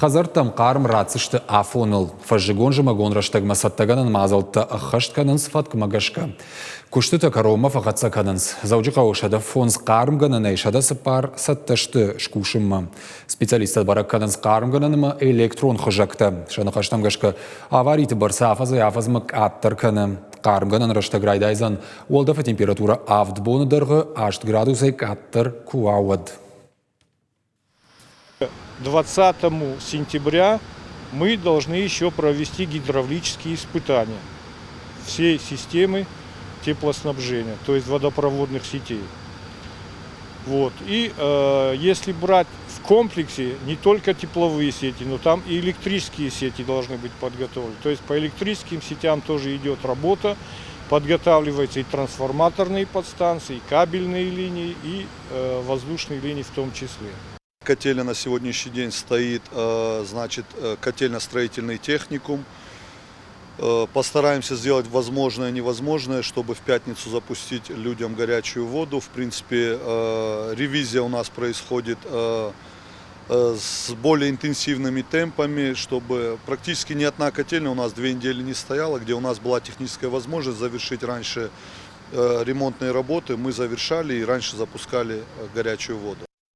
Хӕдзӕрттӕм хъарм ратдзысты афоныл. Фӕззыгон-зымӕгон рӕстӕгмӕ цӕттӕгӕнӕн мадзӕлттӕ ӕххӕст кӕнынц фӕткмӕ гӕсгӕ. Куыстытӕ кӕронмӕ фӕхӕццӕ кӕнынц. Дзӕуджыхъӕуы 105 хъармгӕнӕнӕй 104 цӕттӕ сты скусынмӕ. Специалисттӕ бӕрӕг кӕнынц хъармгӕнӕн ӕмӕ электрон хызӕгтӕ. Сӕ ныхӕстӕм гӕсгӕ, авариты бӕрц афӕдзӕй-афӕдзмӕ къаддӕр кӕны. Хъармгӕнӕн рӕстӕг райдайдзӕн уӕлдӕфы температурӕ авд боны дӕргъы аст градусӕй къаддӕр куы уа, уӕд. 20 сентября мы должны еще провести гидравлические испытания всей системы теплоснабжения, то есть водопроводных сетей. Вот. И если брать в комплексе не только тепловые сети, но там и электрические сети должны быть подготовлены. То есть по электрическим сетям тоже идет работа, подготавливаются и трансформаторные подстанции, и кабельные линии, и воздушные линии в том числе. Котельня на сегодняшний день стоит, значит, котельно-строительный техникум. Постараемся сделать возможное и невозможное, чтобы в пятницу запустить людям горячую воду. В принципе, ревизия у нас происходит с более интенсивными темпами, чтобы практически ни одна котельня у нас 2 недели не стояла, где у нас была техническая возможность завершить раньше ремонтные работы, мы завершали и раньше запускали горячую воду.